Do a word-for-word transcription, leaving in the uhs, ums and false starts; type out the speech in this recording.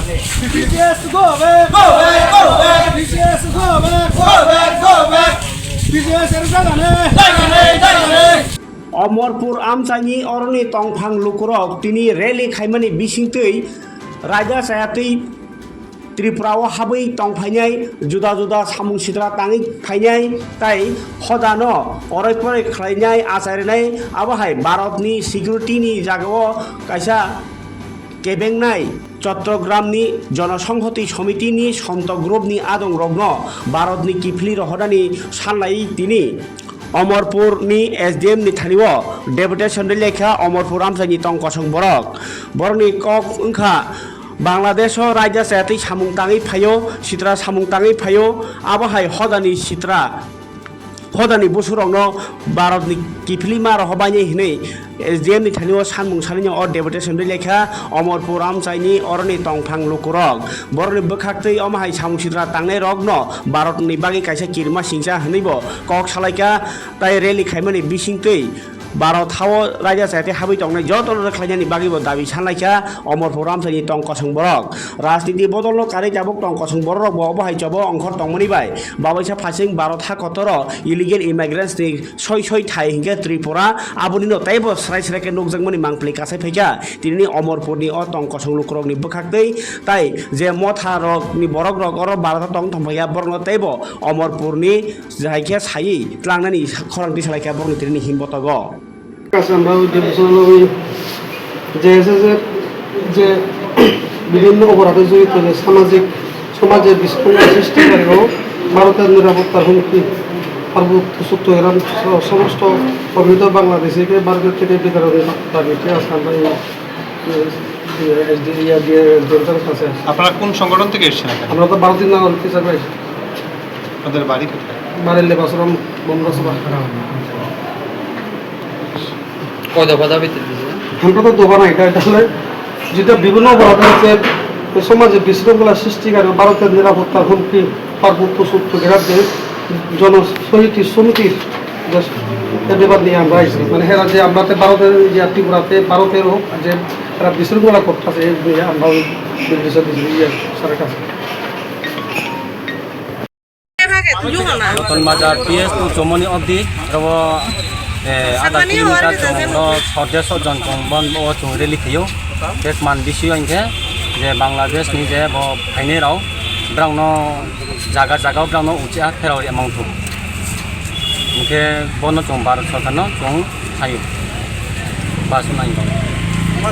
B T S go back! Go back, go back! B T S go back! Go back, go back! B T S er jagane! Jagane, jagane! Omorpur amchaini oroni tongphang lukurok tini rally khaimani bisingtwi raida chayatwi Tripura o habwi tongphainai, juda juda samung sitra tangwi phainai, tai hodano oroi poroi khlainai, achai rwnai, abo hai Bharatni security ni jagao kaisa kebengnai Chottogramni Jonosonghoti Somitini Sonto Groupni adongrokno Bharatni kiphilwi rohornani sanlai tini Omorpurni S D M ni thanio deputation rwlaikha Omorpur amchaini tong kosong borok. Borokni kok wngkha Bangladesho raida chayatwi samung tangwi phaio, sitra samung tangwi phaio, abo hai hodani sitra, hodani busurokno Bharatni kiphilima rohobainai hinwi S D M ni thanio sanmung sanino o deputation rwlaikha Omorpur amchaini oroni tongphang lukurok. Borokni bwkhaktwi omo hai samung sitra tangnairokno Bharatni bagwi kaisa kirima singcha hinwibo kok salaikha, tai rally khaimani bisingtwi Bharat hao raida chayatwi habwi tongnai jotono rwkhlainani bagwibo dabi sanlaikha Omorpur amchaini tong kosong borok. Rajniti bodolno karwi tabuk tong kosong bororokbo obo hai chobo ongkhor tongmani bai babaisa phasing Bharat ha kotoro illegal immigrants ni soi soi thai hinkhe Tripura abonino teibo srai srai khe nukjakmani mangpili kasai phaikha. Tinini Omorpurni o tong kosong lukurokni bwkhaktwi tai je motha rokni borok rok oro Bharat o tong thangphaikha borokno teibo Omorpurni jahai khe saywi tlangnani khorang twi salaikha borokni tinini himbotogo. কাছে আমরা ওই যে বুঝলাম ওই যে এসে যে যে বিভিন্ন অপরাধে জড়িত যে সামাজিক সমাজে বিশৃঙ্খলা সৃষ্টিকারী ও ভারতের নিরাপত্তার হুমকি পার্বত্য চট্টগ্রাম সহ সমস্ত অবৈধ বাংলাদেশিকে ভারতের থেকে বিতাড়নের দাবিতে আজকে আমরা এই, এই, এই, এই, এই, এই, এই, এই, আপনারা কোন সংগঠন থেকে এসেছেন এখানে? আমরা তো ভারতীয় নাগরিক হিসাবে এসেছি। আপনাদের বাড়ি কোথায়? বাড়ি লেবাসরাম, বমরাসভা। কয় দফা দাবি তুলতেছে? আমরা তো দোকান এটা, এটা হলে যেটা বিভিন্ন অপরাধ হচ্ছে, সমাজে বিশৃঙ্খলা সৃষ্টিকারী, ভারতের নিরাপত্তার হুমকি, পার্বত্য চট্টগ্রামে জনশহীদ সমিতির যে, এ ব্যাপার নিয়ে আমরা আইছি। মানে এরা যে আমরা তো ভারতের, যে ত্রিপুরাতে ভারতের হোক, যে এরা বিশৃঙ্খলা করতেছে, এই নিয়ে আমরা ওই নির্দেশ দিয়েছি, ইয়ে, স্যারের কাছে। Ratan Bazar P S to Chomoni obdi, robo, eh, ada kilometer chomoni ro sordesh jon chong bon o chung rally khaio. Tek man bisi o hinkhe je Bangladesh ni je bo phainai rao, brao no jaga jaga o brao no uchi a pherao amount thu. Hinkhe bono chung Bharat sorkar no chung saio. Basu nai.